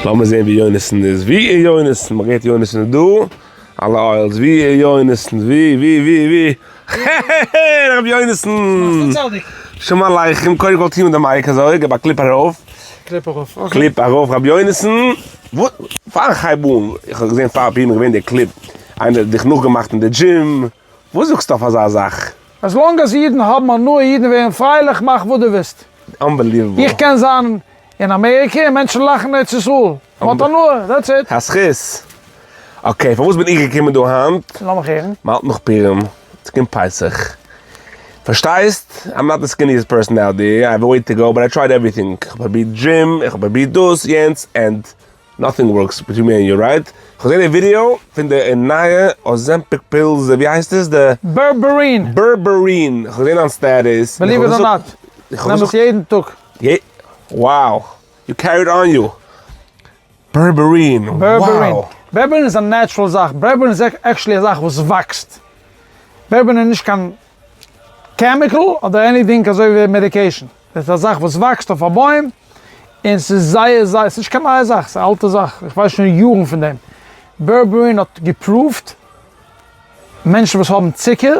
לאמיר זעהן ווי יונתן איז, ווי איז יונתן? מען געהערט יונתן איז דא, אלע אוילס, ווי איז יונתן? ווי ווי ווי ווי? העהעהע רבי יונתן! שלום עליכם, קודם כל טוה אן די mic אזוי, געב א clip ארויף. clip ארויף, okay. clip ארויף רבי יונתן, וואס? פאר איך הייב אן, איך האב געזעהן פאר פורים איז געווען די clip, איינער האט דיך נאכגעמאכט אין די דזשים, וואס זאגסטו אויף אזא זאך? as long אז אידן האבן הנאה, אידן ווערן פרייליך, מאך וואס דו ווילסט. Unbelievable. איך קען זיין אין אמעריקע און מענטשן לאכן אין ארץ ישראל. מ'האט הנאה, that's it. הזכות. Okay, פארוואס בין איך געקומען דא היינט? לאמיך הערן. מ'האלט נאך פורים, ס'קומט פסח. פארשטייסט? I'm not the skinniest person out there, I have a way to go, but I tried everything. איך האב פרובירט דזשים, איך האב פרובירט דאס, יענץ, and nothing works between me and you, right? איך האב געזען די ווידיאו פון די נייע Ozempic pills, ווי הייסט עס? די. Berberine. Berberine. איך האב געזען דיין status. Believe it or not. איך נעם עס יעדן טאג. Wow. You carry it on you. Berberine. Berberine. Berberine איז א natural זאך. Berberine איז actually א זאך וואס וואקסט. Berberine איז נישט קיין chemical אדער anything אזוי ווי medication. דאס איז א זאך וואס וואקסט אויף א בוים, און ס'איז זייער זייער, ס'איז נישט קיין נייע זאך, ס'איז א אלטע זאך, איך ווייס שוין יארן פון דעם. Berberine האט געפרואווט מענטשן וואס האבן צוקער,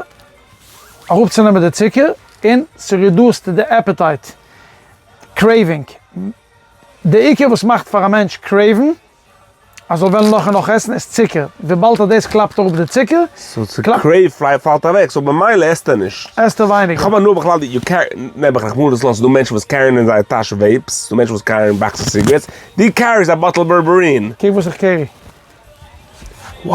אראפצונעמען די צוקער, און ס'רעדוסט די appetite, craving. די עיקר וואס מאכט פאר א מענטש crave ן, אז זאל וועלן נאך און נאך עסן איז צוקער, וויבאלד אז דאס קלאפט אראפ די צוקער, so צו crave פאלט אוועק, so במילא עסט ער נישט. עסט ער ווייניגער. איך האב הנאה בכלל די you carry, נעבעך רחמנא לצלן ס'דא מענטשן וואס carry ן אין זייער טאש vapes, ס'דא מענטשן וואס carry ן באקסעס cigarettes, דו carry סט א bottle berberine. קוק וואס איך carry. Wow!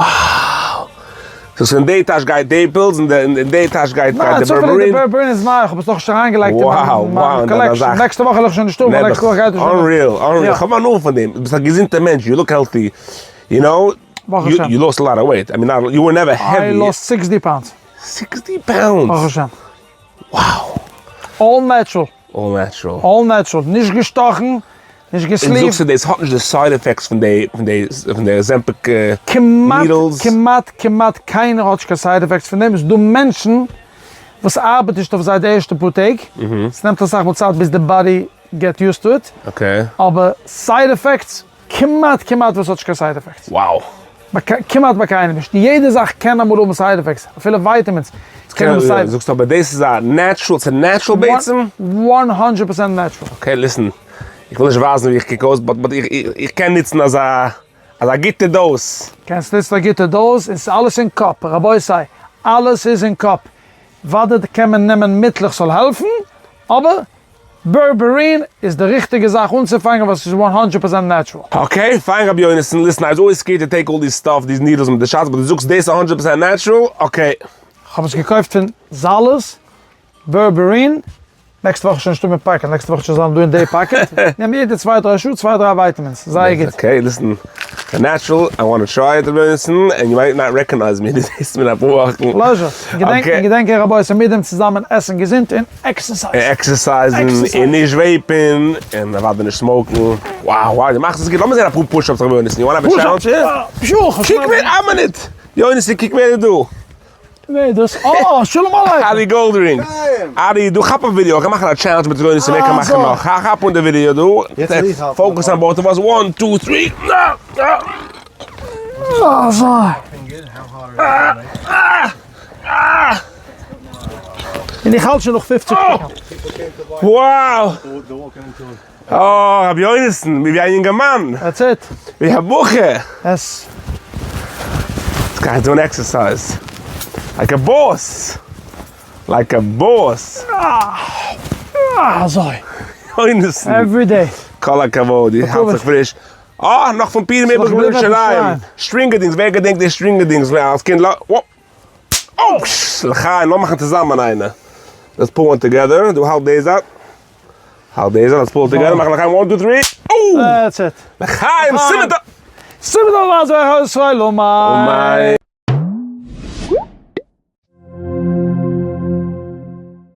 So אין די טאש גייט די פילס און אין די טאש גייט די berberine? ניין, צופעליג די berberine איז ניי, איך האב עס נאכנישט אריינגעלייגט אין מיין collection, נעקסטע וואך וועל איך שוין נישט האבן, ווייל נעקסטע וואך גייט עס שוין. Unreal, unreal, איך האב הנאה פון דעם, דו ביסט א געזונטע מענטש, you look healthy, you know, you lost a lot of weight, I mean you were never heavy. I lost sixty pounds. Sixty pounds? ברוך השם. Wow! All natural. All natural. All natural, נישט געשטאכן, נישט געסליווט. און זאגסטו דאס האט נישט די side effects פון די פון די פון די Ozempic needles? כמעט כמעט כמעט קיינער האט נישט קיין side effects פון דעם, עס איז דא מענטשן וואס ארבעט נישט אויף זיי די ערשטע פאר טעג, עס נעמט אסאך מאל צייט ביז די body get used to it, אבער side effects כמעט כמעט וואס האט נישט קיין side effects. Wow. כמעט ביי קיינעם נישט. יעדע זאך קען אמאל האבן side effects, אפילו vitamins קען האבן side. זאגסט אבער דאס איז א natural, ס'איז natural בעצם? 100 percent natural. Okay listen, איך וויל נישט ווייזן ווי איך קוק אויס, but but איך קען נוצן אזא אזא גוטע dose. קענסט נוצן א גוטע dose, און ס'איז אלעס אין קאפ, רבותי, אלעס איז אין קאפ. וודאי קען מען נעמען מיטלעך ס'זאל העלפן, אבער berberine איז די ריכטיגע זאך אנצופאנגען ווייל ס'איז 100 percent natural. Okay fine רבי יונתן, listen I was always scared to take all these stuff these needles מיט די shots but דו זאגסט דאס איז 100 percent natural, okay. כ'האב עס געקויפט פון זאליס, berberine, נעקסטע וואך איז שוין נישטא מער packet, נעקסטע וואך וועט שוין זיין דא אין די packet, נעם יעדע צוויי דריי שעה צוויי דריי vitamins, זייער גוט. Okay listen, natural, I want try it רבי יונתן, and you might not recognize me, דו זעסט מיר אין אפאר וואכן. Pleasure. געדענק רבותי מיט דעם צוזאמען עסן געזונט און exercise. Exercise ן און נישט vape ן און אוודאי נישט smoke ן. Wow wow דו מאכסט עס גוט, לאמיר זען אפאר push ups רבי יונתן, you wanna have a challenge? קוק ווער, א מינוט! יונתן קוק ווער איז דא. ווער איז דאס? אה שלום עליכם! ארי גאלדרינג! ארי דא כאפ א ווידיאו, איך גיי מאכן א challenge מיט יונתן ווער קען מאכן נאך, כאפ אן די ווידיאו דא, focus on both of us, one two three! און איך האלט שוין נאך 50 Wow! אה, רבי יונתן, ווי א יונגערמאן. That's it. ווי א בחור. עס. This guy doing exercise. Like a boss. Like a boss. אזוי. יונתן. Every day. כל הכבוד, די האלט זיך פריש. אה, נאך פון פורים איבער ירושלים. שטרינגעדינגס, ווער געדענקט די שטרינגעדינגס אלס קינד? אויש! לחיים, לאמיר מאכן צוזאמען איינע. Let's pull one together. דו האלט די זייט. האלט די זייט, let's pull together. מאך לחיים, one, two, three. That's it. לחיים, סימן טוב! סימן טוב!